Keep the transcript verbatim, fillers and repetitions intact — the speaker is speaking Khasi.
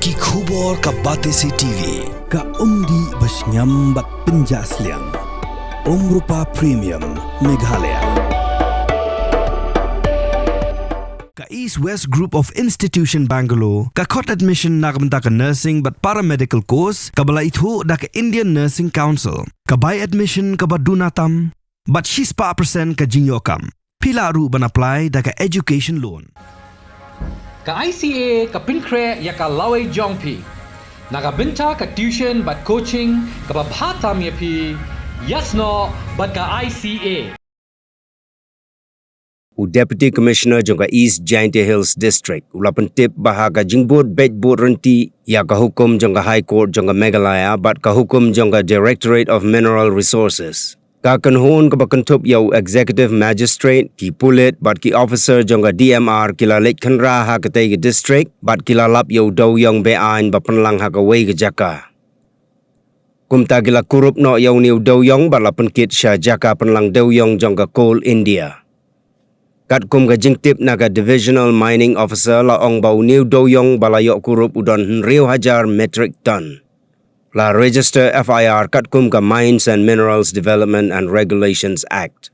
Ki khubor ka Batesi T V, ka umdih ba shngiam bad pynjah sliang. Umrupa Premium, Meghalaya. Ka East West Group of Institution Bangalore, ka khot admission na ka bynta ka nursing bad paramedical course, kaba la ithuh da ka Indian Nursing Council, ka bai admission kaba duna tam, bad shispah percent ka jingïoh kam. Phi lah ruh ban apply da ka education loan. Ka I C A ka pynkhreh ïa ka lawei jong phi na ka bynta ka tuition bad coaching kaba bha tam ïa phi, ïasnoh bad ka I C A. U Deputy Commissioner jong ka East Jaintia Hills District u la pyntip ba ha ka jingbud beit bud ryntih ïa ka hukum jong ka High Court jong ka Meghalaya bad ka hukum jong ka Directorate of Mineral Resources, ka kynhun kaba kynthup ïa u Executive Magistrate, ki pulit bad ki officer jong ka D M R ki la leit khynra ha katei ka district bad ki la lap ïa u dewïong be-aiñ ba pynlang ha kawei ka jaka. Kumta ki la kurup noh ïa une u dewïong bad la pynkit sha jaka pynlang dewïong jong ka Coal India. Katkum ka jingtip na ka Divisional Mining Officer, la ong ba une u dewïong ba la ïoh kurup u don hynriew hajar metric ton. La register F I R katkum ka Mines and Minerals Development and Regulations Act.